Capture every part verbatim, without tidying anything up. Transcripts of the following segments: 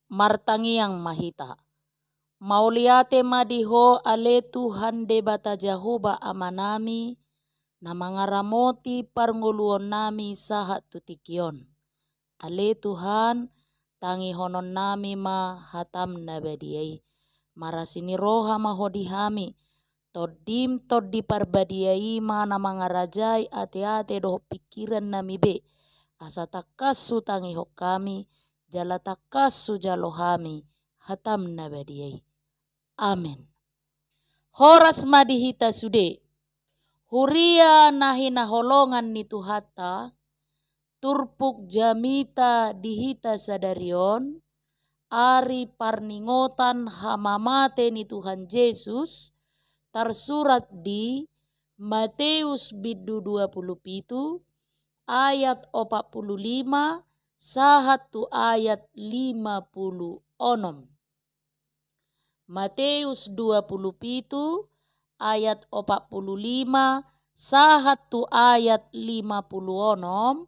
Martangiang ma hita. Mauliate ma di Ho ale Tuhan Debata Jahowa Amanami, na mangaramoti parngoluonnami sahat tu tingki on. Ale Tuhan, tangihononnami ma hataM na badia i. Marasi ni roha ma Ho di hami. TondiM Tondi Parbadia i ma na mangarajai ateate dohot pingkirannami be. Asa tangkas hutangihon hami, jala tangkas hujalo hami hataM na badia i. Amen. Horas ma di hita sude. Huria na hinaholongan ni Tuhanta, turpuk jamita di hita sadari on, ari parningotan hamamate ni Tuhan Jesus, tarsurat di Mateus bindu dua pulu pitu, ayat opat pulu lima, sahat tu ayat lima pulu onom. Mateus dua pulu pitu ayat opat pulu lima sahat tu ayat lima pulu onom,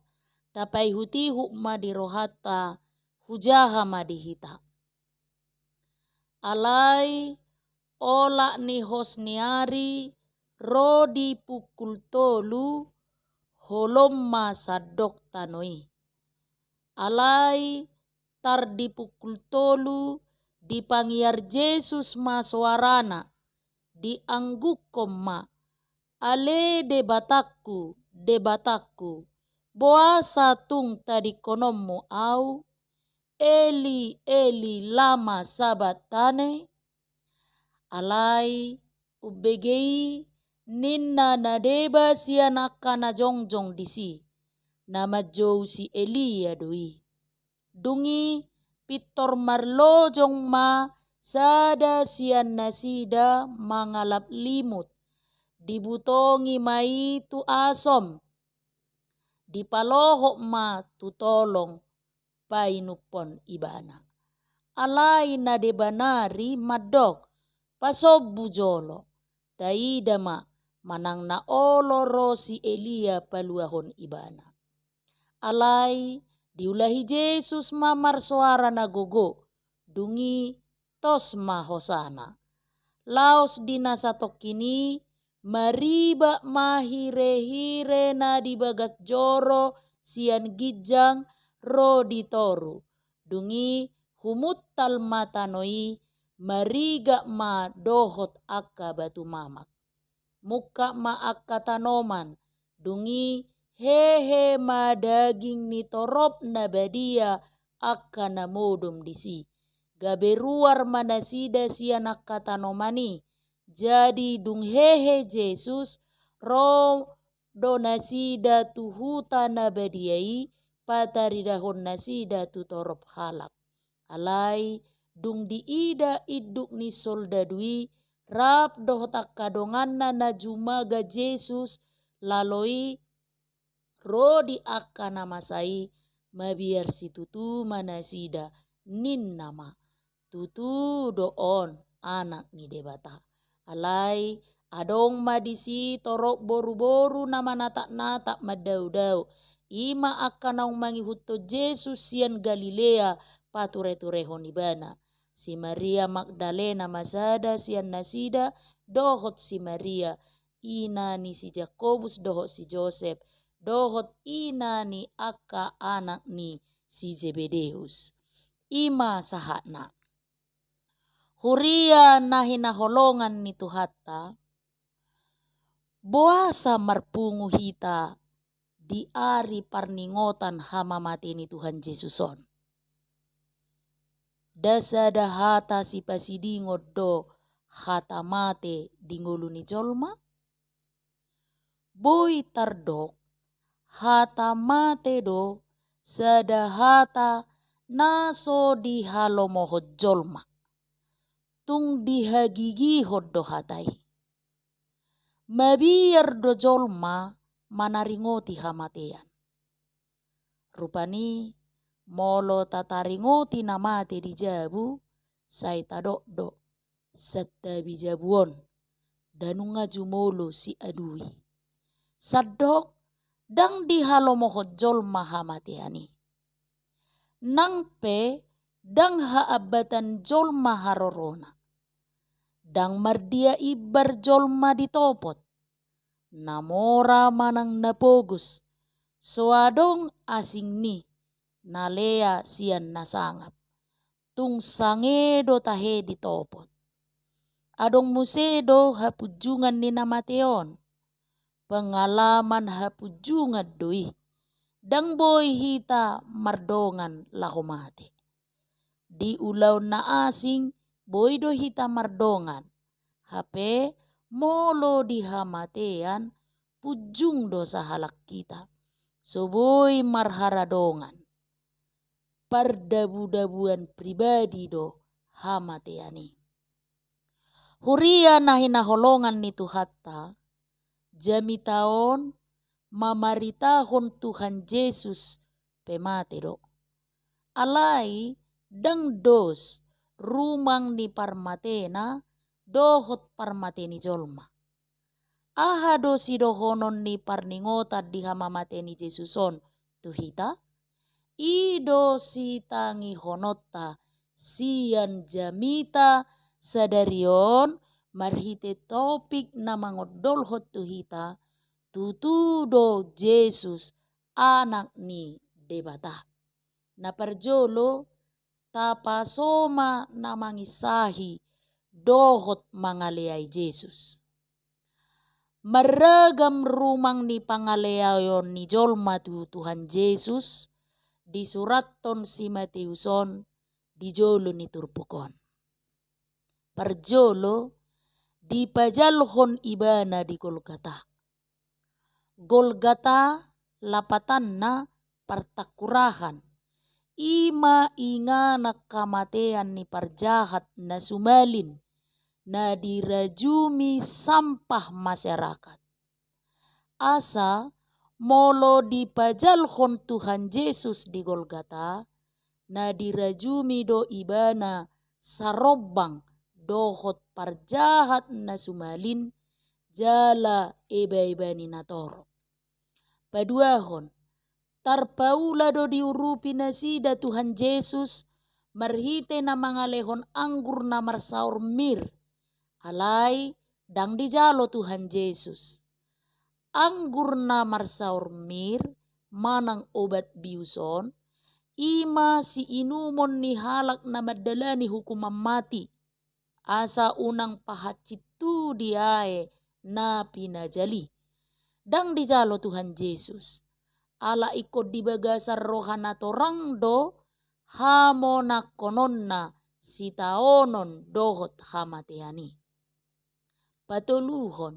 tapaihut-ihut ma di rohanta, hujaha ma di hita. Alai olat ni hos ni ari ro di pukul tolu, holom ma sandok tano i. Alai tar di pukul tolu, dipangiar Jesus ma soarana, dianggukkon ma, "Ale Debatangku, Debatangku, boasa tung tadingkononmu Au? Eli, Eli, lama sabaktani?" Alai umbege i ninna na deba sian angka na jongjong disi, na manjou si Elia do i. Dung i pintor marlojong ma sada sian nasida mangalap limut, dibutongi ma i tu asom, dipalohot ma tu tolong painumhon ibana. Alai na deba nari mandok, "Pasombu jolo, taida ma manang na olo ro si Elia paluahon ibana." Alai diulahi Jesus ma marsoara na gogo, dung i tos ma hosana. Laos di na satongkin i, maribak ma hirehire na di bagas joro sian ginjang ro di toru. Dung i humuntal ma tano i, marigak ma dohot angka batu mamak. Mungkap ma angka tanoman, dung i hehe ma daging ni torop na badia angka na modom disi. Gabe ruar ma nasida sian angka tanoman i. Jadi dung hehe Jesus, ro do nasida tu huta na badia i, pataridahon nasida tu torop halak. Alai dung diida induk ni soldadu i rap dohot angka donganna na jumaga Jesus, lalo i ro di angka na masa i, mabiar situtu ma nasida, ninna ma, "Tutu do on Anak ni Debata." Alai adong ma disi torop boruboru na manatapnatap mandaodao, i ma angka naung mangihuthon Jesus sian Galilea patureturehon ibana. Si Maria Magdalena ma sada sian nasida, dohot si Maria, ina ni si Jakobus dohot si Josep, dohot ina ni angka anak ni si Zebedeus. I ma sahatna. Huria na hinaholongan ni Tuhanta, boasa marpungu hita di ari parningotan hamamate ni Tuhan Jesus on? Nda sada hata sipasidingon do hata mate di ngolu ni jolma? Boi tardok, hata mate do sada hata na so dihalomohon jolma. Tung dihagigihon do hata i. Mabiar do jolma manaringoti hamatean. Rupani, molo tataringoti na mate di jabu, sai tadok do, santabi jabu on, nda nunga jumolo siadui. Sandok, ndang dihalomohon jolma hamatean i. Nang pe Ndang haambatan jolma harorona. Ndang mardia imbar jolma ditopot, na mora manang na pogos, so adong asing ni na lea sian na sangap. Tung sange do tahe ditopot. Adong muse do hapunjungan ni na mate on. Pengalaman hapunjungan do i. Ndang boi hita mardongan laho mate. Di ulaon na asing, boi do hita mardongan. Hape, molo di hamatean, punjung do sahalak hita. So boi marharadongan. Pardabudabuan pribadi do hamatean i. Huria na hinaholongan ni Tuhanta, jamita on mamaritahon Tuhan Jesus pe mate do. Alai ndang dos rumang ni parmatena dohot parmate ni jolma. Aha do sidohonon ni parningotan di hamamate ni Jesus on tu hita? I do sitangihononta sian jamita sadari on marhite topik na mangondolhon tu hita, tutu do Jesus Anak ni Debata. Na parjolo, tapasoma na manginsahi dohot mangaleai Jesus. Marragam rumang ni pangaleaon ni jolma tu Tuhan Jesus disurathon si Mateus on di jolo ni turpuk on. Parjolo, dipajalhon Ibana di Golgata. Golgata lapatanna partangkurahan. I ma inganan hamatean ni parjahat na sumalin, na dirajumi sampah masyarakat. Asa, molo dipajalhon Tuhan Jesus di Golgata, na dirajumi do Ibana sarombang dohot parjahat na sumalin jala ebaeba ni natorop. Paduahon, tarpaula do diurupi nasida Tuhan Jesus marhite na mangalehon anggur na marsaor mir. Alai ndang dijalo Tuhan Jesus. Anggur na marsaor mir manang obat bius on, i ma siinumon ni halak na mandalani hukuman mati, asa unang pahansit tu dia i na pinajal i. Ndang dijalo Tuhan Jesus. Ala ingkon di bagasan roha na torang do hamonangkononna sitaonon dohot hamatean i. Patoluhon,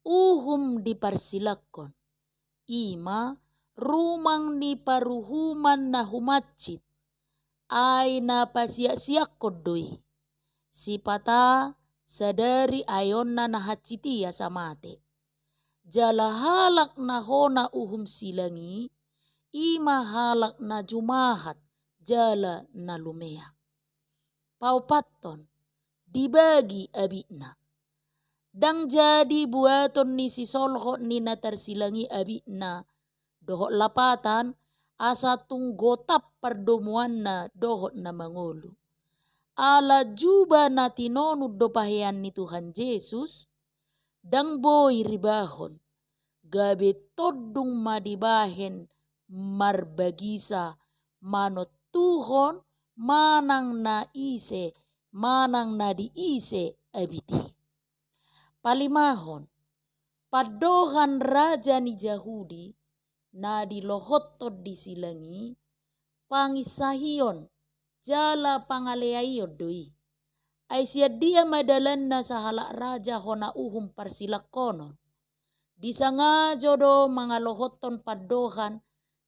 uhum diparsilangkon. I ma rumang ni paruhuman na humansit, ai na pasiaksiangkon do i. Sipata sadari aeonna na hansit i asa mate. Jala halak na hona uhum silang i, i ma halak na jumahat jala na lumea. Paopathon, dibagi abitna. Ndang jadi buaton ni sisolhot ni na tarsilang i abitna dohot lapatan, asa tung gotap pardomuanna dohot na mangolu. Ala juba na tinonun do pahean ni Tuhan Jesus, ndang boi ribahon, gabe tondung ma dibahen marbagisa manontuhon manang na ise, manang na di ise abit i. Palimahon, pandohan raja ni Jahudi na dilohothon di silang i, panginsahion jala pangaleaion do i. Ai sian dia ma dalanna sahalak raja hona uhum parsilangkonon? Disangajo do mangalohothon pandohan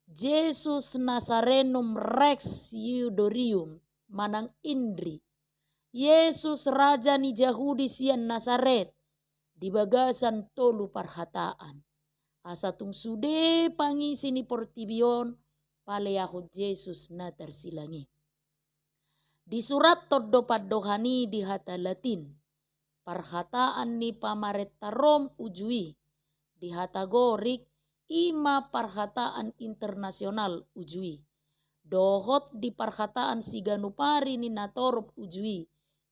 Jesus Nazarenum Rex Iudorium, manang INRI. Jesus raja ni Jahudi sian Nasaret, di bagasan tolu parhataan. Asa tung sude pangisi ni portibi on paleahon Jesus na tarsilang i. Disurathon do pandohan i di hata Latin. Parhataan ni pamarenta Rom uju i. Di hata Gorik, i ma parhataan internasional uju i. dohot di parhataan siganup ari ni natorop uju i,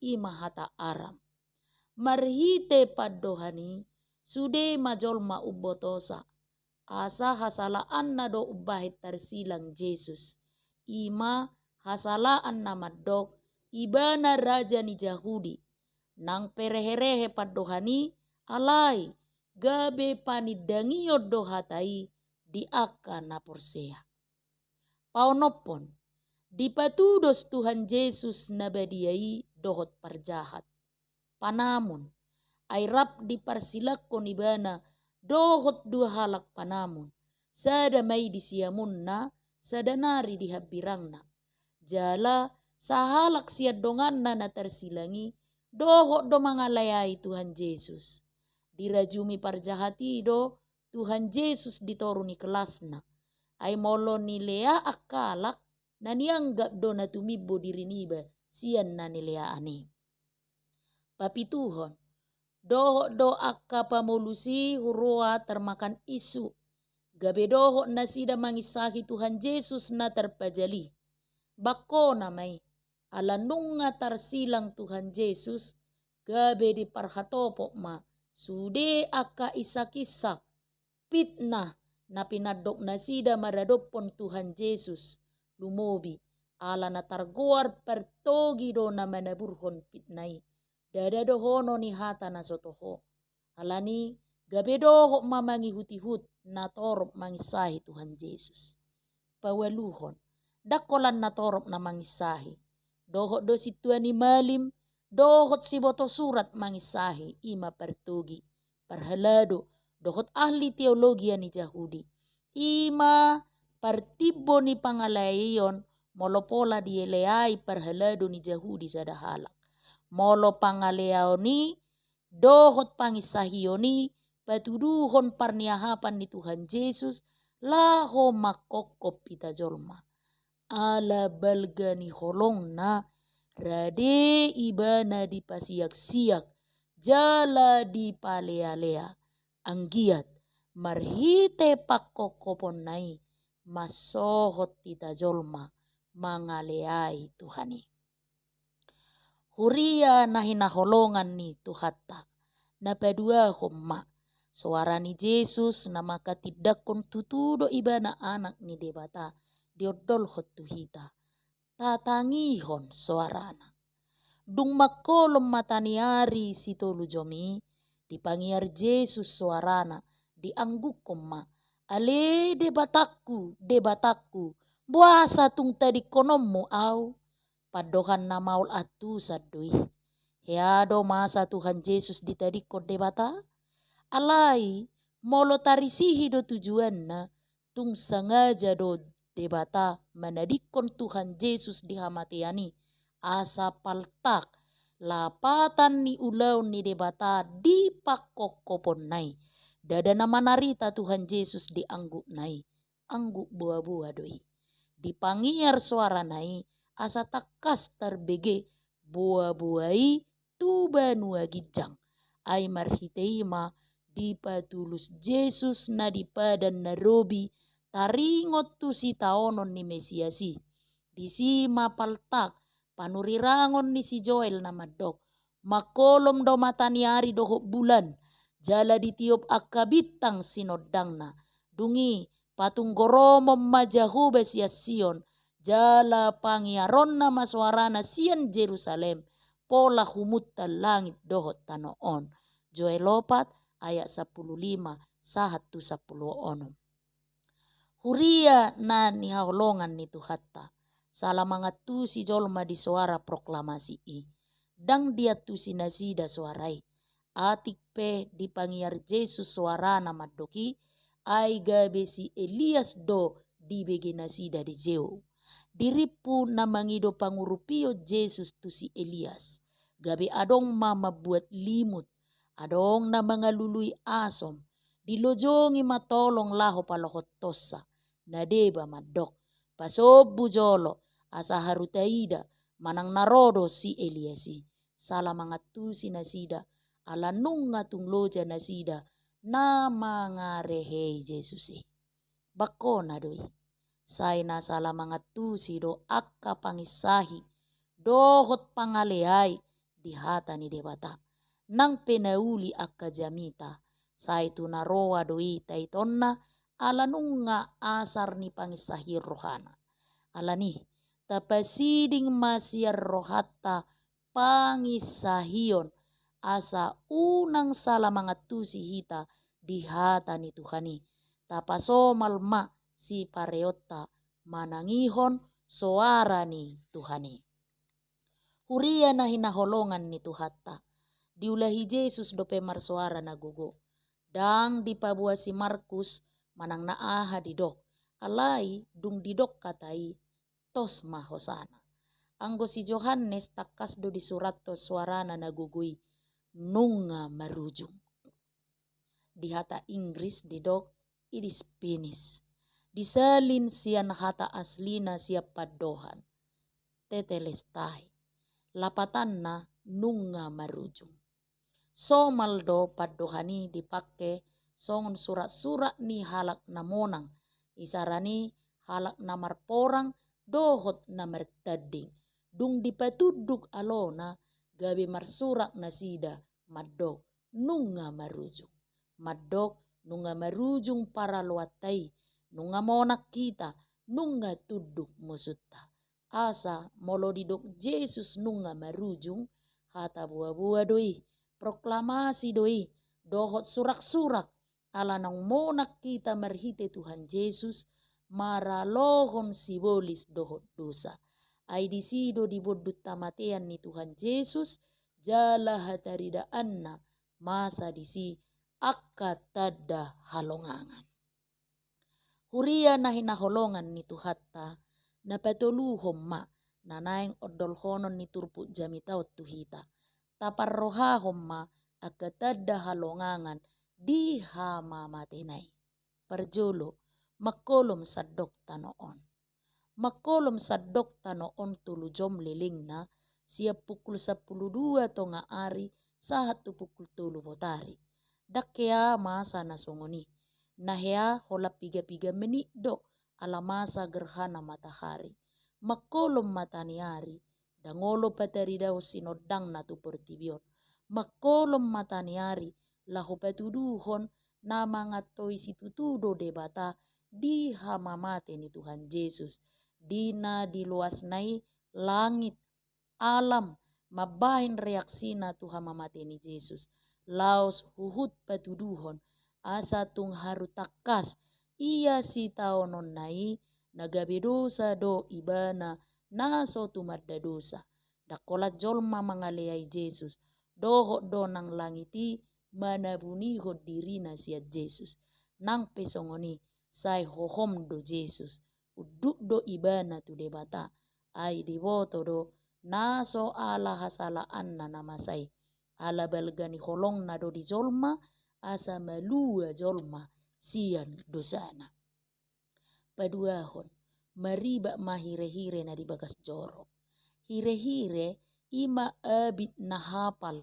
i ma hata Aram. Marhite pandohan i, sude ma jolma umbotosa, asa hasalaanna do umbahen tarsilang Jesus. I ma hasalaan na mandok, ibana raja ni Jahudi. Nang pe reherehe pandohan i, alai gabe panindangion do hata i di angka na porsea. Paonomhon, dipatudos Tuhan Jesus na badia i dohot parjahat. Panamon, ai rap diparsilangkon ibana dohot dua halak panamon, sada ma i di siamunna, sada nari di hambirangna. Jala sahalak sian donganna na tarsilang i, dohot do mangaleai Tuhan Jesus. Dirajumi parjahat i do Tuhan Jesus di toru ni kelasna. Ai molo nilea angka halak, na nianggap do na tumimbo diri niba sian na nileaan i. Papituhon, dohot do angka pamolus i huroa tarmakan isu, gabe dohot nasida manginsahi Tuhan Jesus na tarpajal i. Bangkona ma i, ala nunga tarsilang Tuhan Jesus, gabe diparhatopot ma sude angka insak-insak, fitnah na pinandok nasida maradophon Tuhan Jesus, lumobi ala na targoar partogi do na manaburhon fitnah i. Ndada dohonon ni hata na so toho. Alani gabe dohot ma mangihut-ihut natorop manginsahi Tuhan Jesus. Paualuhon, ndang holan natorop na manginsahi. Dohot do sintua ni malim, dohot siboto surat manginsahi, i ma partogi, parhalado, dohot ahli teologia ni Jahudi. I ma partimbo ni pangaleaion, molo pola dileai parhalado ni Jahudi sada halak. Molo pangaleaon i, dohot panginsahion i, patuduhon parniahapan ni Tuhan Jesus, laho mangkophop hita jolma. Ala balga ni holongna, rade ibana dipasiak-siak, jala dipalea-lea. Anggiat, marhite pangkophophonna i, mansohot hita jolma, mangaleai Tuhan i. Huria na hinaholongan ni Tuhanta, na paduahon ma, soara ni Jesus na manghatindanghon tutu do ibana Anak ni Debata, diondolhon tu hita. Tatangihon soarana. Dung mangkolom mata ni ari sitolu jom i, dipangiar Jesus soarana, diangguhon ma, "Ale Debatangku, Debatangku, boasa tung tadingkononmu ahu?" Pandohan na maol antusan do i. Hea do masa Tuhan Jesus ditadingkon Debata? Alai, molo tarisihi do tujuanna, tung sangaja do Debata manadingkon Tuhan Jesus di hamatean i, asa paltak, lapatan ni ulaon ni Debata di pangkophoponna i. Ndada na manarita Tuhan Jesus di anggukna i, angguk boa-boa do i. Dipangiar soarana i, asa tangkas tarbege boa-boa i tu banua ginjang. Ai marhite i ma dipatulus Jesus na di padan na robi, taringot tu sitaonon ni Mesias i. Disi ma paltak panurirangon ni si Joel na mandok, "Mangkolom do mata ni ari dohot bulan, jala ditiop angka bintang sinondangna. Dung i, patunggoromon ma Jahowa sian Sion, jala pangiaronna ma soarana sian Jerusalem, pola humuntal langit dohot tano on." Joel opat ayat sampulu lima sahat tu sampulu onom. Huria na hinaholongan ni Tuhanta, sala mangantusi jolma di soara proklamasi i. Ndang diantusi nasida soara i. Atik pe dipangiar Jesus soarana mandok i, ai gabe si Elias do dibege nasida dijou. Dirimpu na mangido pangurupion Jesus tu si Elias. Gabe adong ma mambuat limut, adong na mangalului asom, dilojongi ma tolong laho palohothonsa. Na deba mandok, "Pasombu jolo, asa haru taida manang na ro do si Elias i." Sala mangantusi nasida, ala nunga tung loja nasida na mangarehei Jesus i. Bangkona do i. Sai na sala mangantusi do angka panginsahi dohot pangaleai di hata ni Debata. Nang pe na uli angka jamita, sai tu na roa do i taitonna, ala nunga asar ni panginsahion rohana. Alani, tapasiding ma sian rohanta panginsahion, asa unang sala mangantusi hita di hata ni Tuhan i. Tapasomal ma sipareonta manangihon soara ni Tuhan i. Huria na hinaholongan ni Tuhanta, diulahi Jesus dope marsoara na gogo. Ndang dipaboa si Markus manang na aha didok, alai dung didok hata i, tos ma hosana. Anggo si Johannes tangkas do disurathon soarana na gogo i, nunga marujung. Di hata Inggris didok, "It is finished." Disalin sian hata aslina sian pandohan, tetelestai. Lapatanna nunga marujung. Somal do pandohan i dipangke songon surat-surat ni halak na monang, isarana i halak na marporang dohot na martanding. Dung dipatunduk alona, gabe marsurak nasida, mandok, nunga marujung. Mandok, nunga marujung paraloanta i, nunga monang hita, nunga tunduk musunta. Asa molo didok Jesus nunga marujung, hata boa-boa do i, proklamasi do i, dohot surak-surak, ala naung monang hita marhite Tuhan Jesus, maralohon sibolis dohot dosa. Ai disi do dibondut hamatean ni Tuhan Jesus, jala hataridaanna masa disi angka tanda halongangan. Huria na hinaholongan ni Tuhanta, na patoluhon ma na naeng ondolhonon ni turpuk jamita on tu hita. Taparrohahon ma angka tanda halongangan di hamamatena i. Parjolo, mangkolom sandok tano on. Mangkolom sandok tano on tolu jom lelengna, sian pukul sampulu dua tonga ari sahat tu pukul tolu botari. Ndang hea masa na songon i. Na hea holan piga-piga menit do, ala masa gerhana matahari. Mangkolom mata ni ari, ndang olo pataridahon sinondangna tu portibi on. Mangkolom mata ni ari, laho patuduhon na mangantoi situtu do Debata di hamamate ni Tuhan Jesus, di na diloasna i langit, alam, mambahen reaksina tu hamamate ni Jesus, laos huhut patuduhon, asa tung haru tangkas ia sitaononna i, na gabe dosa do ibana na so tumanda dosa. Ndang holan jolma mangaleai Jesus, dohot do nang langit i manabunihon dirina sian Jesus. Nang pe songon i, sai hohom do Jesus, unduk do ibana tu Debata. Ai diboto do, na so ala hasalaanna na masa i, ala balga ni holongna do di jolma, asa malua jolma sian dosana. Paduahon, maribak ma hirehire na di bagas joro. Hirehire i ma abit na hapal,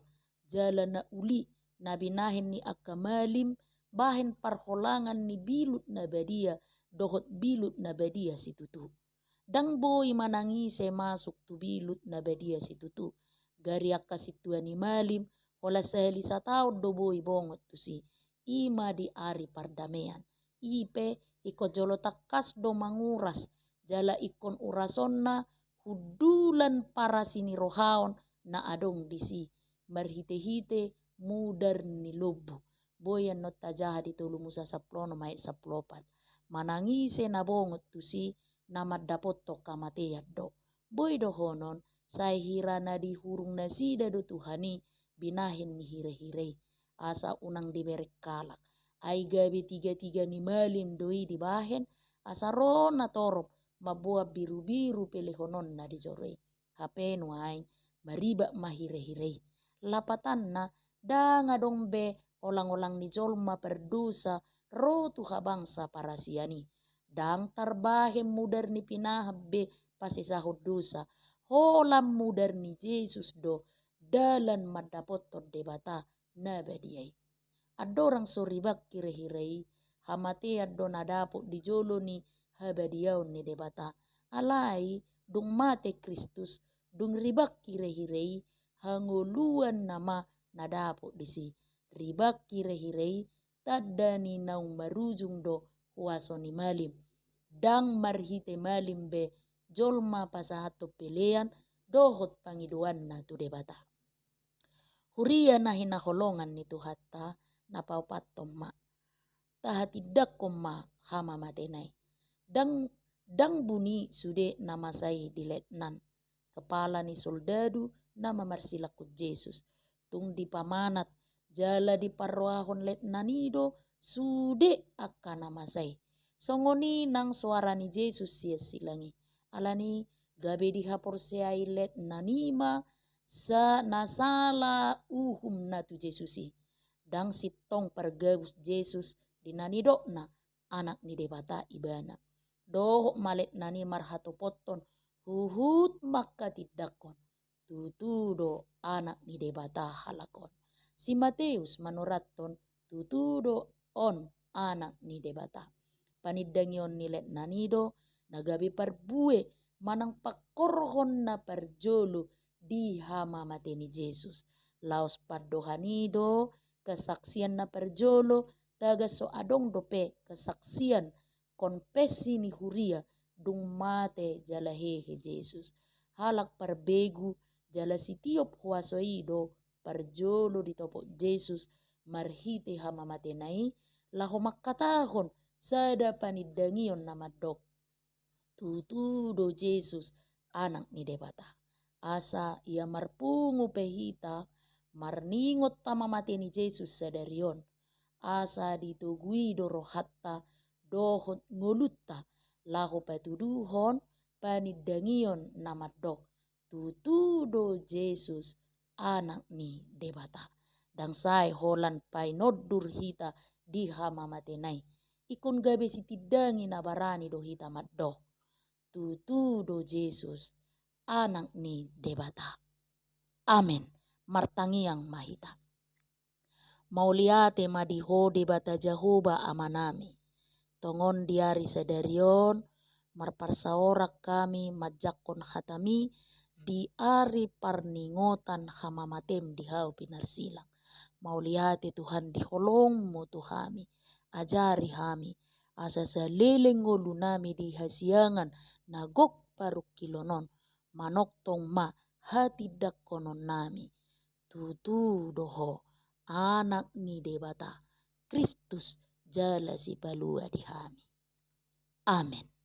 jala na uli, na binahen ni angka malim, bahen parholangan ni bilut na badia, dohot bilut na badia situtu. Ndang boi manang ise masuk tu bilut na badia situtu. Gari angka sintua ni malim, holan sahali sataon do boi bongot tusi. I ma di ari pardamean. I pe, ingkon jolo tangkas do manguras, jala ingkon urasonna hundulan parasinirohaon na adong disi, marhite-hite mudar ni lombu. Boi annon tajaha di tolu Musa sampulu onom ayat sampulu opat. Manang ise na bongot tusi, na mandapothon hamatean do. Boi dohonon, sai hira na dihurung nasida do Tuhan i, binahen ni hirehire i. Asa unang dibereng halak. Ai gabe tiga-tiga ni malim do i dibahen, asa ro natorop mamboan birubiru pelehononna di joro i. Hape nuaeng, maribak ma hirehire i. Lapatanna, ndang adong be olang-olang ni jolma pardosa ro tu habangsa parasian i. Ndang tarbahen mudar ni pinahan be pasesahon dosa. Holan mudar ni Jesus do dalan mandapothon Debata na badia i. Andorang so ribak hirehire i, hamatean do na dapot di jolo ni habadiaon ni Debata. Alai dung mate Kristus, dung ribak hirehire i, hangoluan nama na dapot disi. Ribak hirehire i tanda ni naung marujung do huaso ni malim. Ndang marhite malim be jolma pasahathon pelean dohot pangidoanna tu Debata. Huria na hinaholongan ni Tuhanta, na paopathon ma, tahatindangkon ma hamamatena i. Ndang, ndang buni sude na masa i di letnan, kepala ni soldadu na mamarsilangkon Jesus. Tung dipamanat jala diparrohahon letnan i do sude angka na masa i. Songon i nang soara ni Jesus sian silang i. Alani gabe dihaporseai letnan i ma sa na sala uhumna tu Jesus i. Ndang sintong pargabus Jesus di na nidokna Anak ni Debata ibana. Dohot ma letnan i marhatopothon huhut mangkatindangkon, tutu do Anak ni Debata halak on. Si Mateus manurathon, tutu do on Anak ni Debata. Panindangion ni letnan i do na gabe parbue manang pangkorhon na parjolo di hamamate ni Jesus. Laos pandohan i do kesaksian na parjolo, tagan so adong dope kesaksian konfesi ni huria dung mate jala hehe Jesus. Halak parbegu jala sitiop huaso i do parjolo ditopot Jesus marhite hamamatena i, laho mangkatahon sada panindangion na mandok, tutu do Jesus Anak ni Debata. Asa ia marpungu pe hita marningot hamamate ni Jesus sadari on, asa ditogu i do rohanta dohot ngolunta, laho patuduhon panindangion na mandok, tutu do Jesus Anak ni Debata. Ndang sae holan painondur hita di hamamatena i. Ingkon gabe sitindangi na barani do hita mandok, tutu do Jesus Anak ni Debata. Amen. Martangiang ma hita. Mauliate ma di Ho Debata Jahowa Amanami. Tongon di ari sadari on, marparsaoran hami manjangkon hataMi di ari parningotan hamamateM di hau pinarsilang. Mauliate Tuhan di holongMu tu hami. Ajari hami, asa saleleng ngolunami di hasiangan na gok parungkilon on, manongtong ma hatindangkononnami. Tutu do Ho Anak ni Debata, Kristus jala Sipalua di hami. Amen.